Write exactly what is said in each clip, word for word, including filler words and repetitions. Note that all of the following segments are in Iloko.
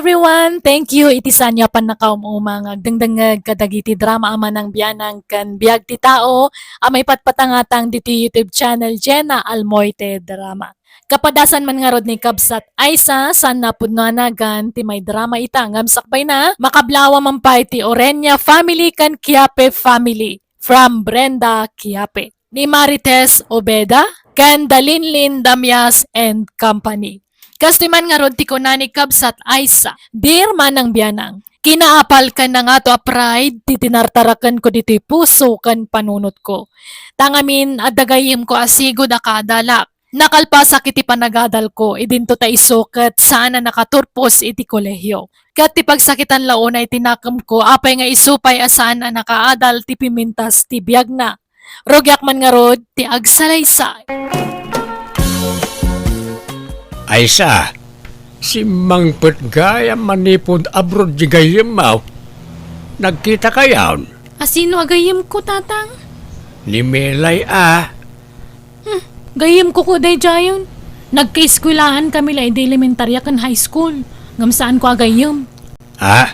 Everyone, thank you iti saanyo a pannakaum-uma nga agdengdengngeg kadagiti drama a manang bianang ken biag ti tao a maipatpatangatang ditoy YouTube channel Jenna Almoite Drama. Kapadasan man ngarud ni Kabsat Aisa, saan a pudno a nagan ti maidrama ita ngem sakbayna, makablawa man pay ti Orenia family ken Quiape family from Brenda Quiape, ni Marites Obeda, ken Dalinlin Damias and Company. Kastoy man ngarud ti kuna ni Kabsat Aisa, Dear Manang Bianang, kinaapal ken nangato a pride ti tinartarakenko ditoy puso ken panunotko. Tangamin, adda gayyemko a sigud a kaadalak. Nakalpasak iti panagadalko, idinto ta isu ket saan a nakaturpos iti kolehio. Ket ti pagsakitan la unay ti nakemko, apay nga isu pay a saan a nakaadal ti pimintas ti biagna. Rugiak man ngarud ti agsalaysay. Aisa, simmangpet gayam manipud abroad ti gayyemmo. Nagkitakayon? A sino a gayyemko, Tatang? Ni Melay a. Hmm, gayyemko ko daydiayen. Nagkaeskuelahan kami la idi elementaria ken high school. Ngem saanko a gayyem. Ah?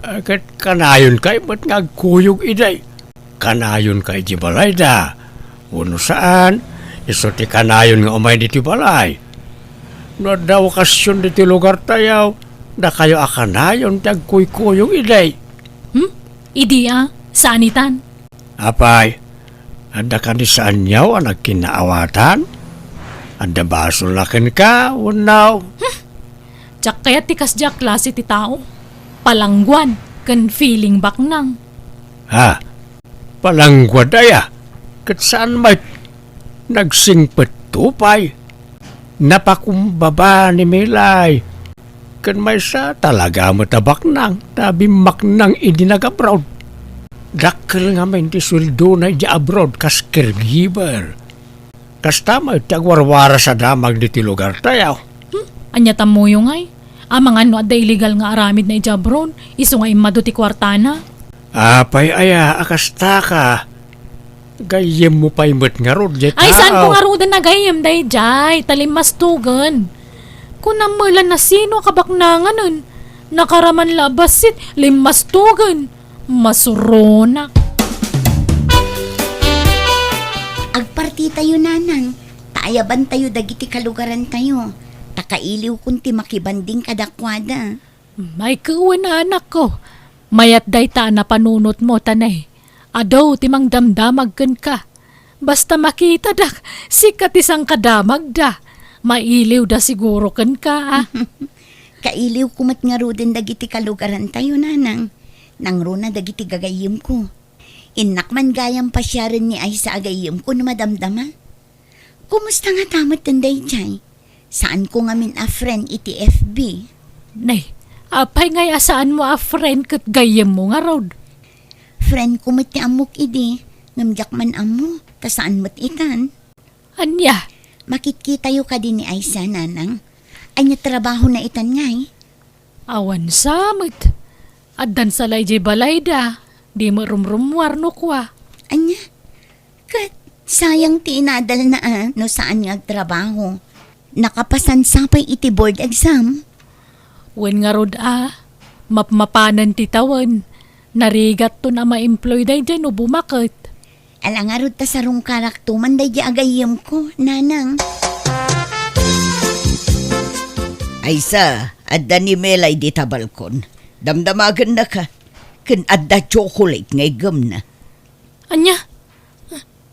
Ah, ket kanayon kay met nga agkuyog idi. Kanayon kay iti balayda. Wenno saan, isu ti kanayon nga umay ditoy balay. No adda okasion ditoy lugartayo, dakayo a kanayon ti agkuykuyog idi. Hmm? Idi a, saan itan? Apay, adda kadi saanyo a nagkinnaawatan? Adda basolna kenka, wenno? Hmm. Diak kayat ti kasdiay a klase ti tao. Palangguan ken feeling baknang. Ha? Palangguad aya? Ket saan met? Nagsingpetto pay. Napakumbaba ni Melay. Ken maysa, talaga met a baknang, ta bimmaknang idi nag-abroad. Dakkel ngamin ti sueldona idi abroad kas caregiver. Kasta met ti agwarwaras a damag ditoy lugartayo. Hmm? Ania tammoyo ngay? Amangan no adda illegal nga aramidna idi abroad, isu nga immadu ti kuartana. Apay aya a kastaka? Gayyemmo pay met ngarud, diay tao. Ay, saanko ngaruden a gayyem daydiay, ta limmastogen. Kunam met la no sino a kabaknanganen. Nakaraman la a bassit, limmastogen. Masuronak. Agpartitayo, Nanang, ta ayabantayo dagiti kalugarantayo, ta kailiwkon ti makibanding kadakuada. Ay wen, anakko. Mayat dayta a napanunotmo, ta nay, adu ti mangdamdamag kenka. Basta makitadak, sika ti sangkadamagda. Mailiwda siguro kenka, a. Kailiwko met ngaruden dagiti kalugarantayo, Nanang. Nangruna dagiti gagayyemko. Innak man gayam pasiaren ni Aisa a gayyemko no madamdama. Kumusta ngata met daydiay? Saanko ngamin a friend iti F B. Nay, apay ngay a saanmo a friend ket gayyemmo ngarud? Friendko met ti ammok idi, ngem diak man ammo, ta saan met itan. Ania? Makitkitayo kadi ni Aisa, Nanang? Ania trabahona itan ngay? Awan sa met. Addan sa la idiay balayda. Di met rumrummuar no kua. Ania? Ket sayang ti inadalna a no saan nga agtrabaho. Nakapasan sa pay iti board exam? Wen ngarud a, mapmapanen ti tawen. Narigatton a ma-employ daydiay no bumaket. Ala ngarud ta sarungkarakto man daydiay a gayyemko, Nanang. Aisa, adda ni Melay dita balkon. Damdamagennaka. Ken adda chocolate nga iggemna. Ania?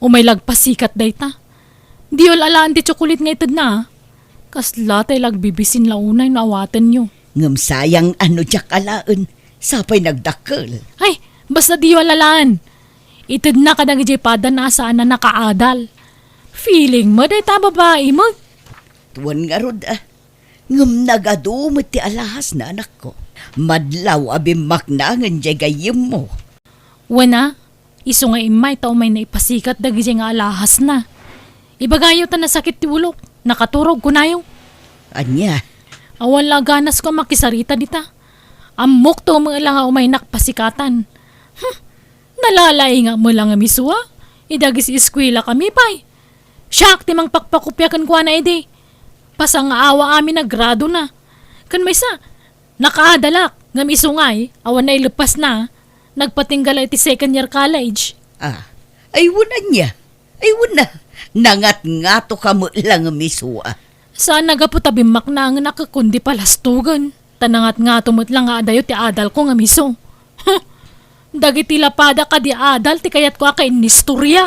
Umay la agpasikat dayta. Diyo alaen ti chocolate nga itedna, a. Kasla tay la agbibisin la unay no awatenyo. Ngem sayang a no diak alaen, sapay nagdakkel. Ay, basta diyo alaen. Itedna kadagiti padana a saan a nakaadal. Feeling mo dayta a babai met. Tuan ngarud, a. Ngem nagadu met ti alahasna, anakko. Madlaw a bimmaknangen diay gayyemmo. Wen a, isu nga immay ta umayna ipasikat dagidiay nga alahasna. Ibagayo ta nasakit ti ulok, nakaturog, kunayo. Ania? Awan la a ganasko a makisarita dita. Ammok to met la nga umaynak pasikatan. Hmm, nalalaingak met la nga misua. Idagis eskuela kami pay. Siak ti mangpakpakopia kenkuana idi. Pasangaawa amin a gradona. Ken maysa, Nakaadalak, ngem isu ngay, awan naileppasna, nagpatingga la iti second year college. Ah, ay wen ania? Ay wen na, nangatngato ka met la ngem isu a. Saan a gapu ta bimmaknangenak kundi palastogen, ta nangatngato met la nga adayo ti adalko ngem isu. Huh! Dagiti lapadak a di adal ti kayatko a kainnistoria.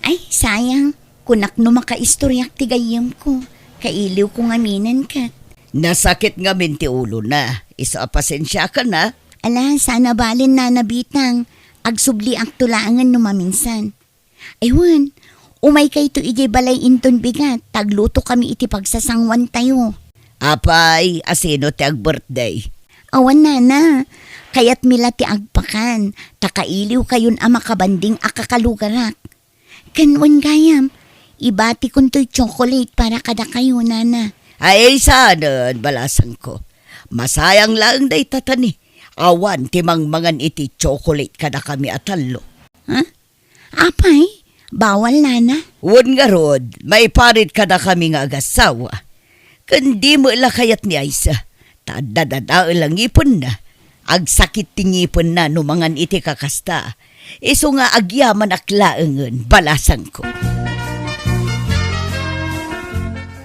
Ay, sayang. Kunak no makaistoriak ti gayyemko. Kailiwko ngaminen ket. Nasakit ngamin ti ulona. Isu a pasensiakan a. Ala, saan a balen, Nana Bitang. Agsubliakto laengen no maminsan. Ay wen, umaykayto idiay balay inton bigat, ta aglutokami iti pagsasanguantayo. Apay, asino ti ag-birthday? Awan, Nana. Kayatmi la ti agpakan, ta kailiwkayon a makabanding a kakalugarak. Ken wen gayam, ibatikon toy chocolate para kadakayo, Nana. Ay, saanen, balasangko. Masayang laeng dayta ta ni, awan ti mangmangan iti chocolate kadakami a tallo. Ha? Apay, bawal, Nana? Wen ngarud, maiparit kadakami nga agassawa. Ken di met la kayat ni Aisa, ta adda dadael a ngipenna. Agsakit ti ngipenna no mangan iti kakasta. Isu nga agyamanak laengen, balasangko.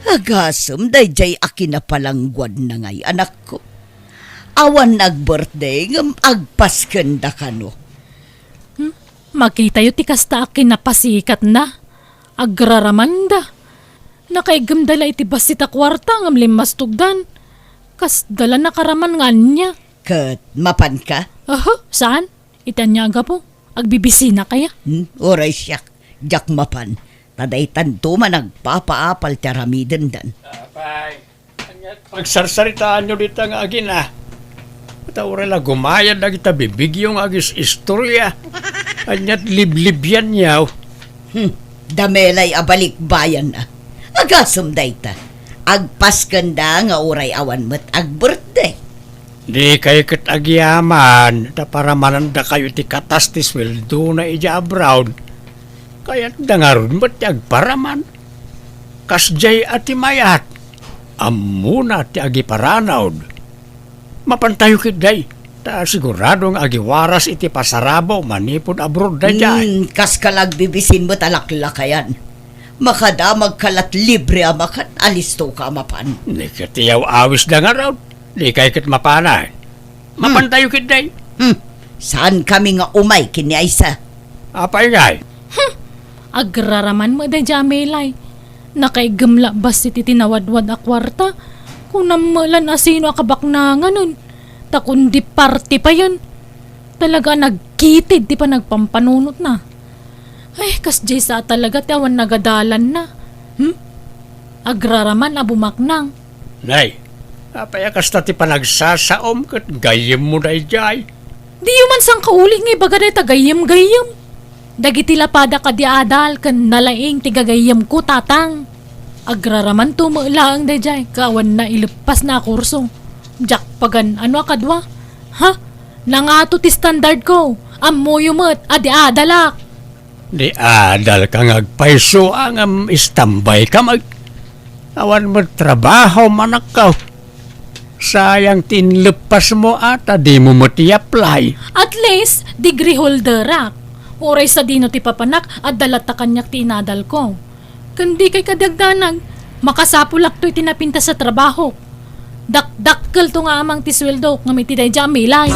Agasem daydiay a kinapalangguadna ngay, anakko. Awan ag-birthday ngem agpaskenda kano. Hmm? Makitayo ti kasta a kinapasikatna. Agraramanda. Nakaiggemda la iti bassit a kuarta ngem limmastogdan. Kasda la nakaraman nga ania. Ket mapanka? Aha, saan? Iti ania a gapu? Agbibisina kaya? Hmm, uray siak. Diak mapan. Ta daytanto man agpapaapal ti aramidendan. Apay. Ania ti pagsarsaritaanyo dita nga agina? Ta uray la gumayad dagita bibigyo nga agis-istoria. Ania ti liblibianyo? Hmm, damelay a balikbayan a. Agasem dayta. Agpaskenda nga uray awan met ag-birthday. Dikay ket agyaman ta paramanandakayo iti katas ti sueldona idiay abroad. Kayatda ngarud met ti agparaman. Kasdiay a ti mayat, ammona ti agiparanawd. Mapantayo ketdi, ta sigurado nga agiwaras iti pasarabo manipud abroad daydiay. Hmm, kaska la agbibisin met a laklakayan. Makadamagka la't libre a makan, alistoka a mapan. Ni ket iyaw-awisda ngarud, dikay ket mapanan. Hmm. Mapantayo ketdi. Hmm. Saankami nga umay ken ni Aisa. Apay ngay? Hmm. Agraraman met daydiay a Melay. Nakaiggem la bassit iti nawadwad a kuarta. Kunam met la no asino a kabaknanganen. Ta kundi parti payen. Talaga a nagkitid ti panagpampanunotna. Ay, kasdiay sa talaga ti awan nagadalanna. Hmm? Agraraman a bumaknang. Nay, apay a kasta ti panagsasaom ket gayyemmo daydiay? Diyo man sangkauli nga ibaga dayta gayyem-gayyem. Dagiti lapadak a di adal ken nalaing ti gagayyemko, tatang. Agraramanto met laeng daydiay, ka awan naileppasna a kurso. Diak pagan-ano a kadua. Ha? Nangato ti standardko. Ammoyo met a di adalak. Di adalka nga agpayso a ngem istambayka met. Awan met trabahom, anakko. Sayang ti inleppasmo a ta dimo met i-apply. At least, degree holderak. Uray sadino ti papanak, adda latta kaniak ti inadalko. Ken dikay kadi agdanag, makasapulakto iti napintas a trabahok. Dakdakkelto nga amang ti sueldok ngem iti daydiay a Melay.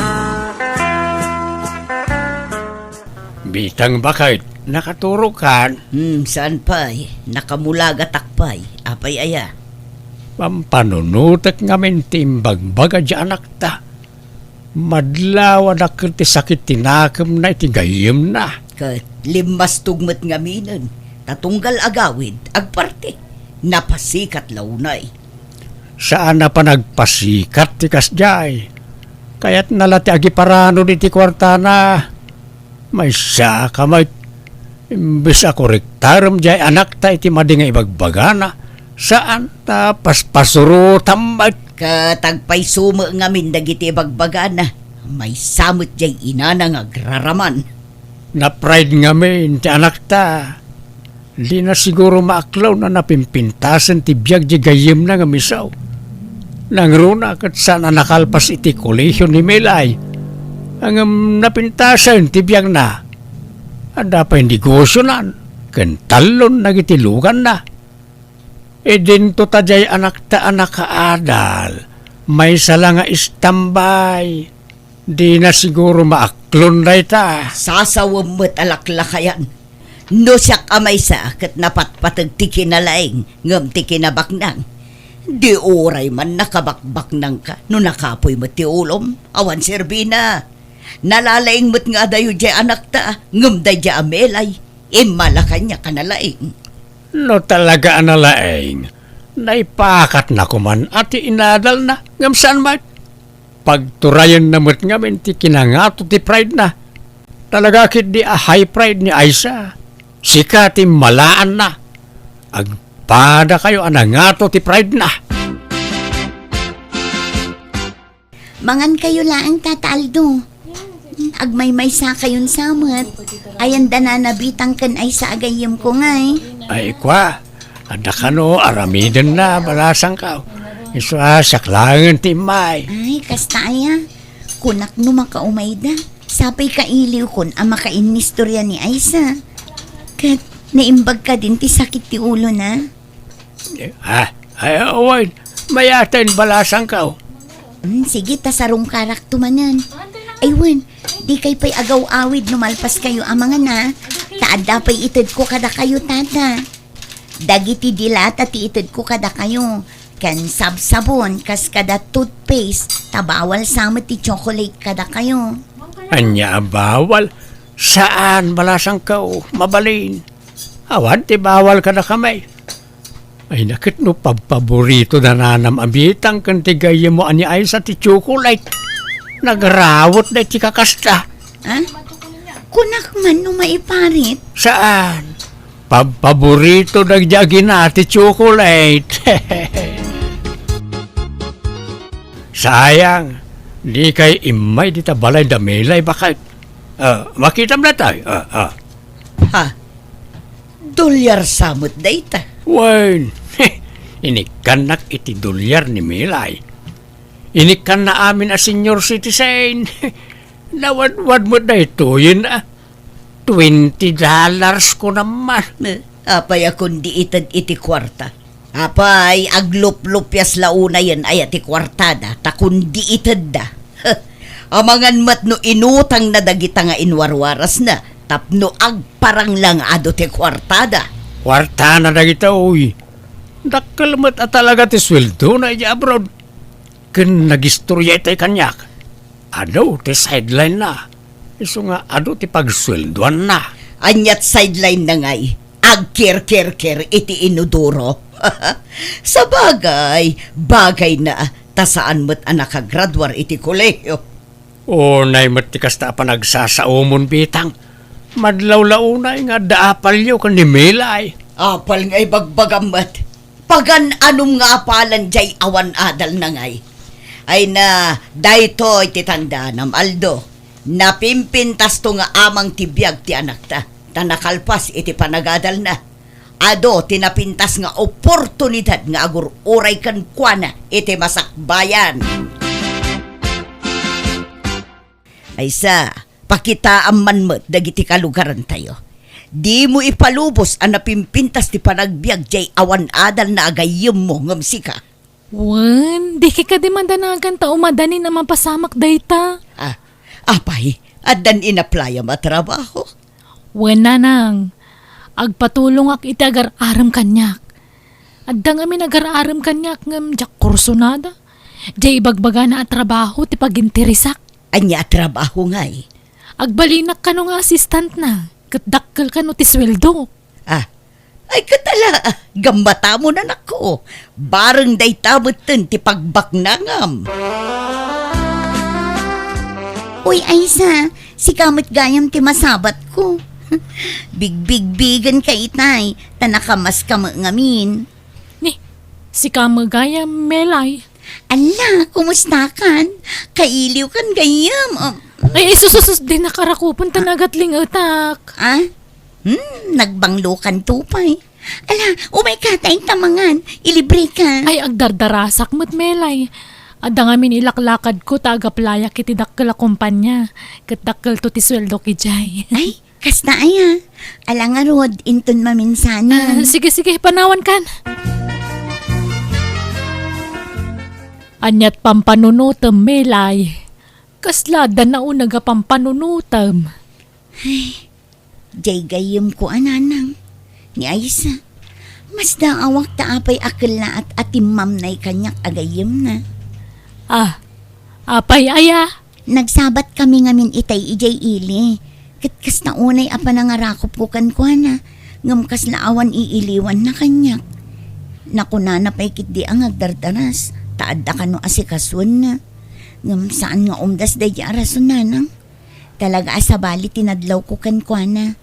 Bitang baket, nakaturokan? Hmm, saan pay? Nakamulagatak pay. Apay aya? Pampanunotek ngamin ti imbagbaga diay anakta. Madlaw a dakkel ti sakit ti nakemna iti gayyemna. Ket limmastog met ngaminen, ta tunggal agawid, agparti. Napasikat la unay. Saan a panagpasikat ti kasdiay. Kayatna la ti agiparanod iti kuartana. Maysa ka met. Imbes a korektarem diay anakta iti madi nga ibagbagana, saan ta paspasurotam met. Ket agpayso met ngamin dagiti ibagbagana. Maysa met diay inana nga agraraman. Napride ngamin ti anakta. Dina siguro maaklaw no napimpintasen ti biag diay gayyemna nga misaw. Nangruna ket saan a nakalpas iti kolehio ni Melay. Ngem napintasen ti biagna. Adda pay negosionan ken tallon dagiti luganna. Idinto ta diay anakta a nakaadal, maysa la nga istambay. Dina siguro maaklon dayta. Sasawem met a laklakayan. No siak a maysa ket napatpateg ti kinalaing ngem ti kinabaknang. Di uray man nakabakbaknangka no nakapuy met ti ulom, awan serbina. Nalalaing met nga adayo diay anakta, ngem daydiay a Melay, immala kaniak a nalaing. No talaga a nalaing, naipakatna koman a ti inadalna, ngem saan met. Pagturayenna met ngamin ti kinangato ti pride-na. Talaga ketdi a high pride ni Aisa. Sika ti malaanna. Agpadakayo a nangato ti pride-na. Mangankayo laeng, Tata Aldo. Agmaymaysa kayon sa met. Ayan da Nana Bitang ken Aisa a gayyemko ngay. Ay, kua, adda kano aramidenna, balasangko. Isu a, siak laengen ti immay. Ay, kasta aya. Kunak no makaumayda. Sapay kailiwkon a makainnistorya ni Aisa. Ket naimbag kadin ti sakit ti ulona. Ha? Ay, awan. Mayaten, balasangko. Hmm, sige, ta sarungkarakto manen. Ay wen, dikay pay agaw-awid no malpaskayo a mangana. Ta adda pay itedko kadakayo, Tata. Dagiti dilata ti itedko kadakayo. Ken sabsabon, kas kada toothpaste, ta bawal sa met ti chocolate kadakayo. Ania a bawal? Saan, balasangko. Mabalin. Awan ti bawal kadakami. Ay, naket no pabpaborito da Nanam a Bitang ken ti gayyemmo a ni Aisa ti chocolate. Nagrawetda iti kakasta. Ah? Kunak man no maiparit? Saan? Pabpaborito dagiti agina ti chocolate. Sayang, dikay immay dita balay da Melay baket. Ah, makitam dayta. Ah, ah. Ha? Dolyar sa met dayta? Wen, inikkannak iti dolyar ni Melay. Inikkanna amin a senior citizen. Nawadwad met daytoyen, ah. Twenty dollars ko naman. Eh, apay a kundi ited iti kuarta? Apay, agluplupias la unayen aya ti kuartada, ta kundi itedda. Amangan met no inutangna dagita nga inwarwarasna tapno agparang la nga adu ti kuartada. Kuartana dagita, uy. Dakkel met a talaga ti sueldona idiay abroad. Ken nagistorya itay kaniak. Adu ti sideline-na. Isu nga adu ti pagsueldoanna. Aniat sideline-na ngay? Agkirkirkir iti inodoro. Sabagay, bagayna, ta saan met a nakagraduar iti kolehio. Unay met ti kasta a panagsasaomon, Bitang. Madlaw la unay nga adda apalyo ken ni Melay. Apal nga ibagbagam met. Pagan-anom nga apalan diay awan adalna ngay. Ay na, daytoy ti tandanam, Aldo. Napimpintasto nga amang ti biag ti anakta, ta nakalpas iti panagadalna. Adu ti napintas nga oportunidad nga agur-uray kenkuana iti masakbayan. Maysa, pakitaam man met dagiti kalugarantayo. Dimo ipalubos a napimpintas ti panagbiag diay awan adalna a gayyemmo ngem sika. Wen, diki kadi madanagan ta umadanin a mapasamak dayta. Ah, apay, addan inaplayam a trabaho? Wen, nanang, agpatulongak iti agar-arem kaniak. Adda ngamin agar-arem kaniak ngem diak kursunada. Diay ibagbagana a trabaho ti pagintirisak. Ania a trabaho ngay? Agbalinak kano nga assistant-na, ket dakkel kano ti sueldo. Ah, ay ket ala, gammatamo, nanakko. Bareng dayta metten ti pagbaknangam. Uy, Aisa, sika met gayam ti masabatko. Bigbigbigenka itay, ta nakamaska met ngamin. Ni, sika met gayam, Melay. Ala, kumustakan? Kailiwkan gayam. Um, Ay, ay, sus, sus, sus, di nakarakupan ta nagatlingetak. Ah? Hmm, nagbanglokan to pay. Ala, umayka, ta inta mangan. Ilibreka. Ay, agdardarasak met, Melay. Adda ngamin ilaklakadko ta agaplayak iti dakkel a kompania, ket dakkelto ti sueldok idiay. Ay, kasta aya. Ala ngarud, inton maminsanen. Ah, sige, sige, panawankan. Aniat pampanunutem, Melay? Kasla adda nauneg a pampanunutem? Ay, jay gayyemko a nanang, ni Aisa. Masdaawak ta apay a kellaat a timmamnay kaniak a gayyemna. Ah, apay aya? Nagsabat kami ngamin itay idiay ili. Ket kasta unay a panangarakupko kenkuana, ngem kasla awan iiliwanna kaniak. Nakunana pay ketdi a ngagdardaras, ta adda kano asikasuenna. Ngem saan nga umdas daydi a rason, nanang. Talaga a sabali ti nadlawko kenkuana.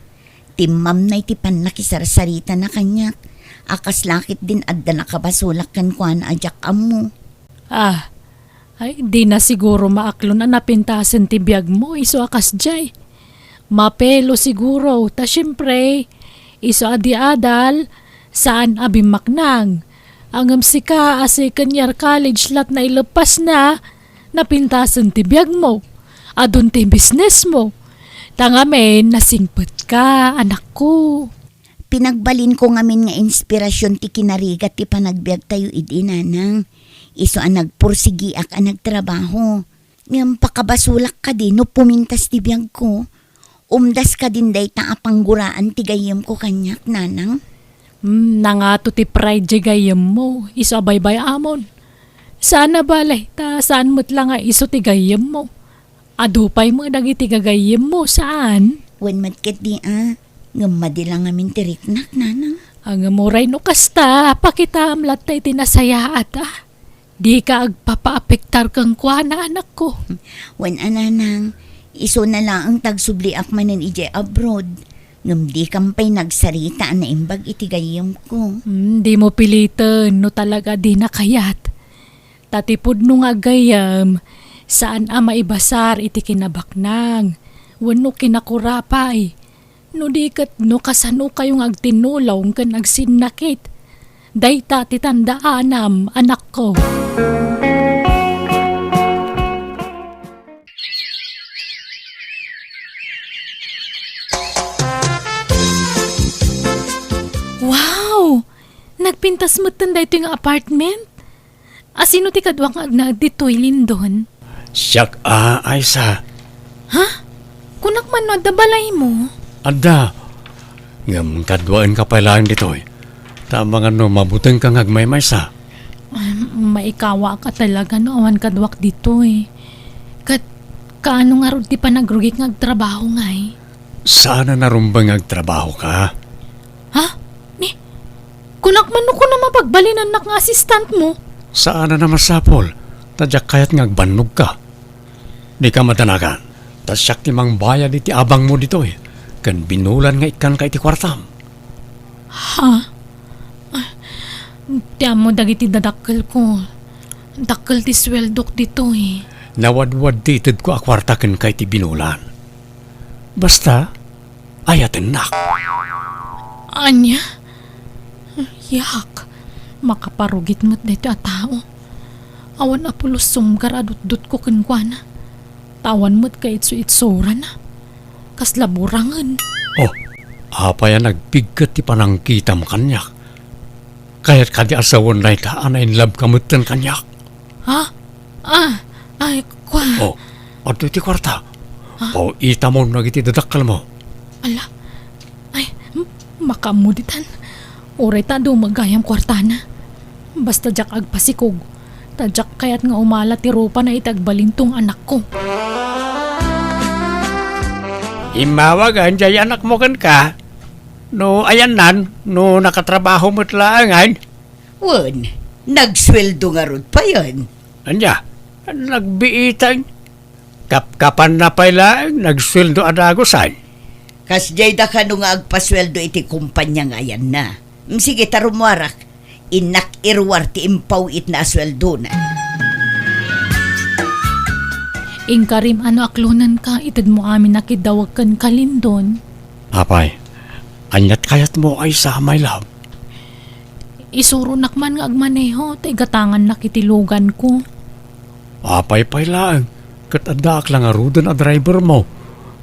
Timmamnay ti pannakisarsaritana kaniak, a kasla ketdin adda nakabasolak kenkuana a diak ammo. Ah, ay, dina siguro maaklon a napintasen ti biagmo isu a kasdiay. Mapelo siguro, ta siempre, isu a di adal, saan a bimmaknang. Ngem sika a second year college lat naileppasna, napintasen ti biagmo, adun ti businessmo. Ta ngamin, nasingpetka, anakko. Pinagbalinko ngamin nga inspirasyon ti kinarigat ti panagbiagtayo idi, nanang. Isu a nagpursigiak a nagtrabaho. Ngem pakabasolak kadi no pumintas ti biagko. Umdas kadin dayta a pangguraan ti gayyemko kaniak, nanang. Hmm, nangato ti pride diay gayyemmo, isu a baybay-amon. Saan a bale, ta saan met la nga isu ti gayyemmo. Adu pay met dagiti gagayyemmo, saan? Wen met ketdi a, ngem madi la ngamin ti riknak, nanang. Ngem uray no kasta, pakitaam latta iti nasayaat, a. Dika agpapaapektar kenkuana, anakko. Wen a, nanang, isuna laeng ta agsubliak manen idiay abroad. Ngem dikam pay nagsarita a naimbag iti gayyemko. Hmm, dimo piliten no talaga dina kayat. Ta ti pudno nga aggayyem, saan a maibasar iti kinabaknang wenno kinakura pay. No di ket no kasanokayo nga agtinnulong ken agsinnakit, dayta ti tandaanam, anakko. Wow! Nagpintas metten daytoy nga apartment? A, sino ti kaduak nga agnaed ditoy, Lindon? Siak a, Aisa. Ha? Kunak man no adda balaymo? Adda. Ngem kaduaenka pay laeng ditoy. Ta amangan no mabutengka nga agmaymaysa. Ay, maikawaak a talaga no awan kaduak ditoy. Ket kaano ngarud ti panagrugik nga agtrabaho ngay? Saan a narumbeng nga agtrabahoka. Ha? Ni, kunak man no kunam a pagbalinennak nga assistantmo? Saan a masapul, ta diak kayat nga agbannogka. Dika madanagan, ta siak ti mangbayad iti abangmo ditoy, ken binulan nga ikkanka iti kuartam. Ha? Ah, ti ammo dagiti dadakkelko. Dakkel ti sueldok ditoy. Nawadwad ti itedko a kuarta kenka iti binulan. Basta, ayatennak. Ania? Yak, makaparugit met daytoy a tao. Awan a pulos sumgar a dutdotko kenkuana. Ta awan met kaitsu-itsurana. Kasla burangen. Oh, apay a nagpigket ti panangkitam kaniak? Kayat kadi a sawen dayta a nainlabka metten kaniak? Ha? Ah, ay, kua. Oh, adtoy ti kuarta. Ha? Oh, itamon dagiti dadakkelmo. Ala. Ay, m-, makaammo ditan. Uray ta dumagayam kuartana. Basta diak agpasikog. Ta diak kayat nga umala ti rupana iti agbalinto nga anakko. Immawagen diay anakmo kenka. No ayannan, no nakatrabaho met laengen. Wen, nagsueldo ngarud payen. Ania, nagbiitan. Kapkapanna pay laeng, nagsueldo a dagusan. Kasdiay da kano nga agpasueldo iti kompania nga ayanna. Mm, sige, ta rummuarak. Innak iruar ti impaw-itna a sueldona. Inkarim a no aklonenka, itedmo amin a kiddawag kenka, Lindon. Apay, aniat kayatmo, Aisa, my love? Isuronak man nga agmaneho, ta igatangannak iti luganko. Apay pay laeng, ket addaak la ngaruden a drivermo,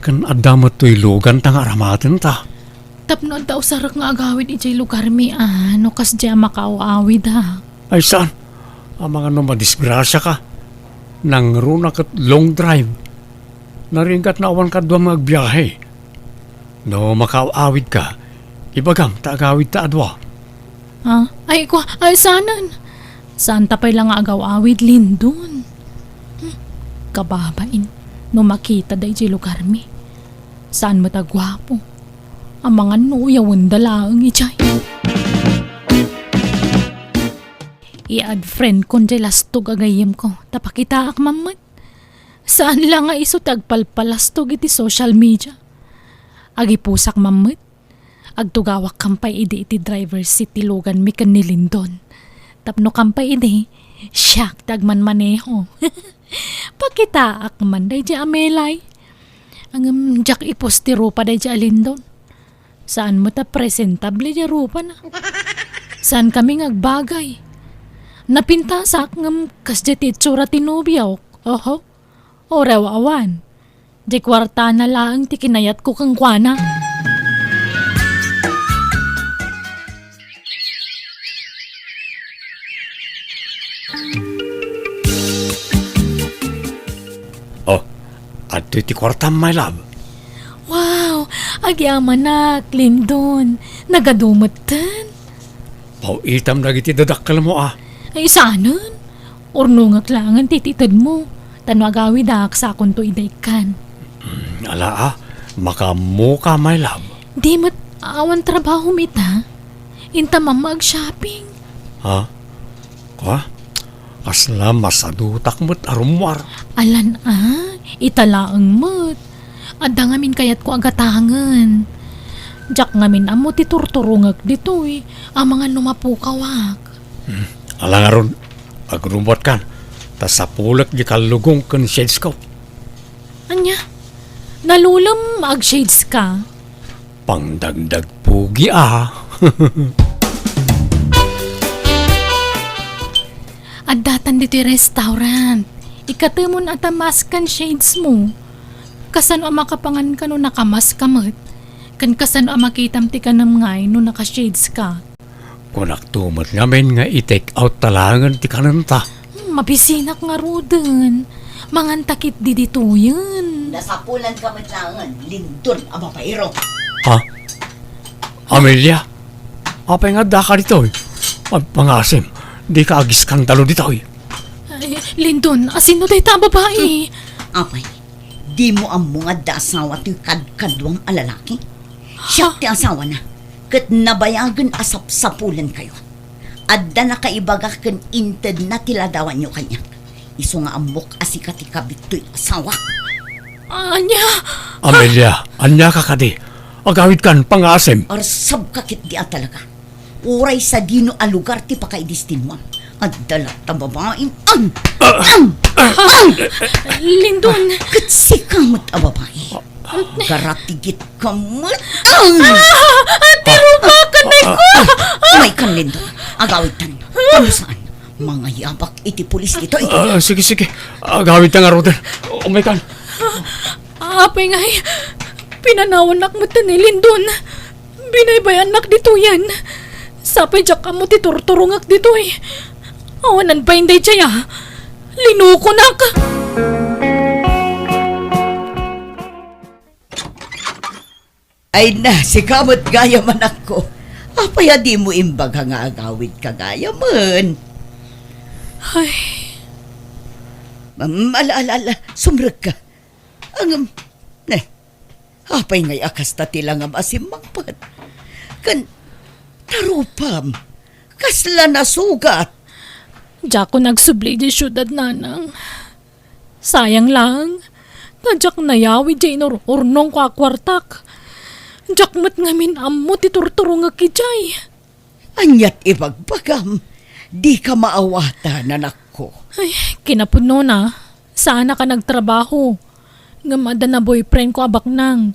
ken adda met toy luganta nga aramatenta. Tapno adda usarek nga agawid idiay lugarmi a, no kasdiay a makaaw-awid, ha? Ay saan, amangan no madisgrasiaka. Nangruna ket long drive. Naringgat nga awan kaduam nga agbiahe. No makaaw-awidka, ibagam ta agawidta a dua. Ah, ay, kwa, ay, saanen? Saanta pay la nga agaw-awid, Lindon? Hmm, kababain, no makita daydiay lugarmi. Saan met a guapo. Amangan no uyawenda laeng idiay. I-add friend kon diay lastog a gayyemko, ta pakitaak man met. Saan la nga isu ti agpalpalastog iti social media. Agipusak man met. Agtugawak kampay idi iti driver's seat ti luganmi ken ni Lindon. Tapno kampay idi, siak ti agmanmaneho. Pakitaak man daydiay a melay. Ngem diak ipus ti rupa daydiay a Lindon. Saan met a presentable diay rupana. Saankami nga agbagay. Napintasak ngem kasdiay ti itsura ti nobiok. Oho. Uray awan. Diay kuartana laeng ti kinayatko kenkuana. Oh, adtoy ti kuartam, my love. Wow, agyamanak, Lindon. Nagadu metten. Paw-itam dagiti dadakkelmo, a. Ay, saanen? Urnongek laengen ti itedmo. Ta no agawidak, sakonto ida ikkan. Mm, ala, a. Makaammoka, my love. Di met awan trabahom ita. Inta mamma ag-shopping. Ha? Kua? Kasla masadutak met a rummuar. Alan a, ita laeng met. Adda ngamin kayatko a gatangen. Diak ngamin ammo ti turturongek ditoy, amangan no mapukawak. Hmm. Ala ngarud, agrummuarkan, ta sapulek di kallugong ken shades ko. Ania? Nalulem nga ag-shades ka? Pangdagdag pugi, a. Addatan ditoy restaurant. Ikatemon a ta mask ken shades mo. Kasano a makapanganka no nakamask ka met? Ken kasano a makitam ti kanem ngay no naka-shades ka? Kunakto met ngamin nga i-take out ta laengen ti kanenta. Hmm, mabisinak ngaruden. Manganta ketdi ditoyen. Nasapulanka met laengen, Lindon a babaero. Ha? Amelia? Apay nga addaka ditoy? Ag-, pangasim, dika agiskandalo ditoy. Ay, Lindon, asino dayta a babai? Apay, dimo ammo nga adda asawa toy kadkaduam a lalaki? Siak ti asawana, ket nabayagen a sapsapulenkayo. Adda nakaibaga ken intedna ti ladawanyo kaniak. Isu nga ammok a sika ti kabit toy asawak. Ania? Amelia, aniaka kadi? Agawidkan, pangasim. Arsabka ketdi a talaga. Uray sadino a lugar ti pakaidistinoam. Adda latta babaim. Ang! Ang! Ang! Lindon! Ket sika met a babai. Agaratigit ka met. Ang! Ah! Ah! Ti rupa, kanay ko! Umaykan, Lindon. Agawidtan. Tapno saan? Mangayabak iti pulis ditoy. Ah, sige, sige. Agawidta ngaruden. Umaykan. Apay ngay, pinanawannak met ni Lindon. Binaybayannak ditoyen. Sapay diak ammo ti turturongek ditoy. Awanan pay daydiay a. Linukonak. Ay na, sika met gayam, anakko. Apay a dimo imbaga nga agawidka gayamen? Ay. Mam-, ala, ala, ala, sumrekka. Ngem, ne, apay ngay a kasta ti langam a simmangpet? Ken, ta rupam, kasla nasugat? Diakon agsubli idiay siudad, nanang. Sayang laeng, ta diak nayawid diay inur-urnongko a kuartak. Diak met ngamin ammo ti turturongek idiay. Aniat ibagbagam? Dika maawatan, anakko. Ay, kinapudnona, saannak a nagtrabaho. Ngem adda na boyfriendko a baknang.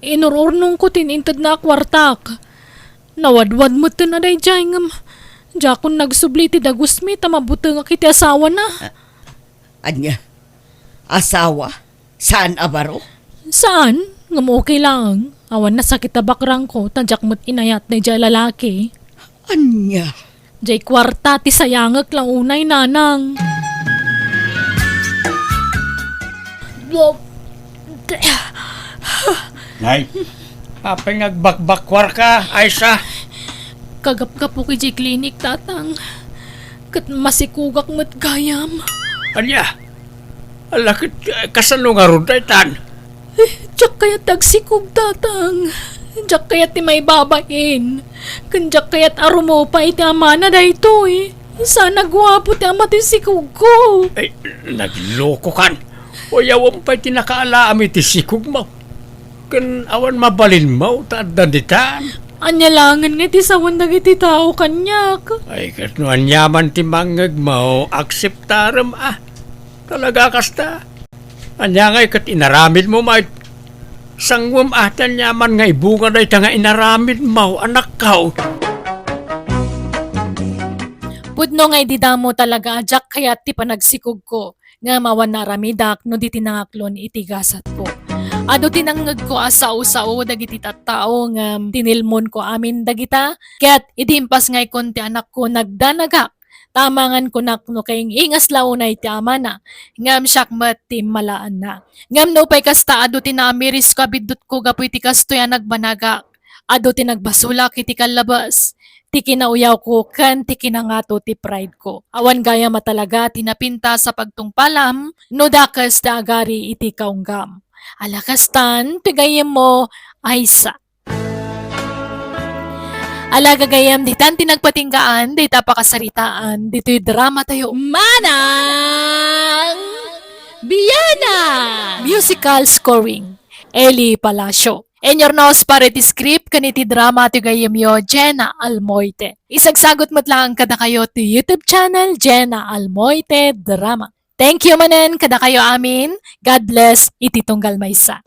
Inur-urnongko ti intedna a kuartak. Nawadwad metten a daydiay, ngem Diakon nagsubli iti dagusmi ta mabutengak iti asawana. Ania? Asawa? Saan a baro? Saan? Ngem okay laeng. Awan nasakit a bakrangko ta diak met inayat daydiay a lalaki. Ania? Diay kuarta ti sayangek la unay, nanang. Nay, apay nga agbakbakkuarka, Aisa? Kagapgapok idiay klinik, Tatang. Ket masikugak met gayam. Ania? Ala ket, eh, kasano ngarud daytan? Eh, diak kayat ti agsikog, Tatang. Diak kayat ti maibabain. Ken diak kayat a rumupay iti amana daytoy. Saan a guapo ti ama ti sikogko. Ay, naglokokan. Uyawem pay ti nakaalaam iti sikogmo. Ken awan mabalinmo ta adda ditan. Ania laengen nga iti sawen dagiti tao kaniak? Ay, ket no aniaman ti mangngegmo, akseptarem a. Talaga kasta? Ania ngay ket inaramidmo, may sanguem a ti aniaman nga ibunga dayta nga inaramidmo, anakko? Pudno nga idi damo talaga a diak kayat ti panagsikogko, ngem awan naaramidak no di ti nangaklon iti gasatko. Adu ti nangngegko a sao-sao dagiti tattao ngem tinilmonko amin dagita, ket idi impasngaykon ti anakko nagdanagak, ta amangan kunak no kaing-ingas la unay ti amana, ngem siak met ti immalaanna. Ngem nupay kasta, adu ti naamirisko a biddutko gapu iti kastoy a nagbanagak. Adu ti nagbasolak iti kallabes, ti kinauyawko ken ti kinangato ti prideko. Awan gayam a talaga ti napintas a pagtungpalam no dakes ti agari iti kaunggam. Ala kastan ti gayyemmo, Aisa. Ala gagayyem, ditan ti nagpatinggaan dita pakasaritaan ditoy dramatayo. Manang Biana! Musical scoring, Eli Palacio. Inyurnos para iti script ken iti drama ti gayyemyo, Jenna Almoite. Isagsagut met laeng kadakayo ti YouTube channel, Jenna Almoite Drama. Thank you manen kadakayo amin. God bless iti tunggal maysa.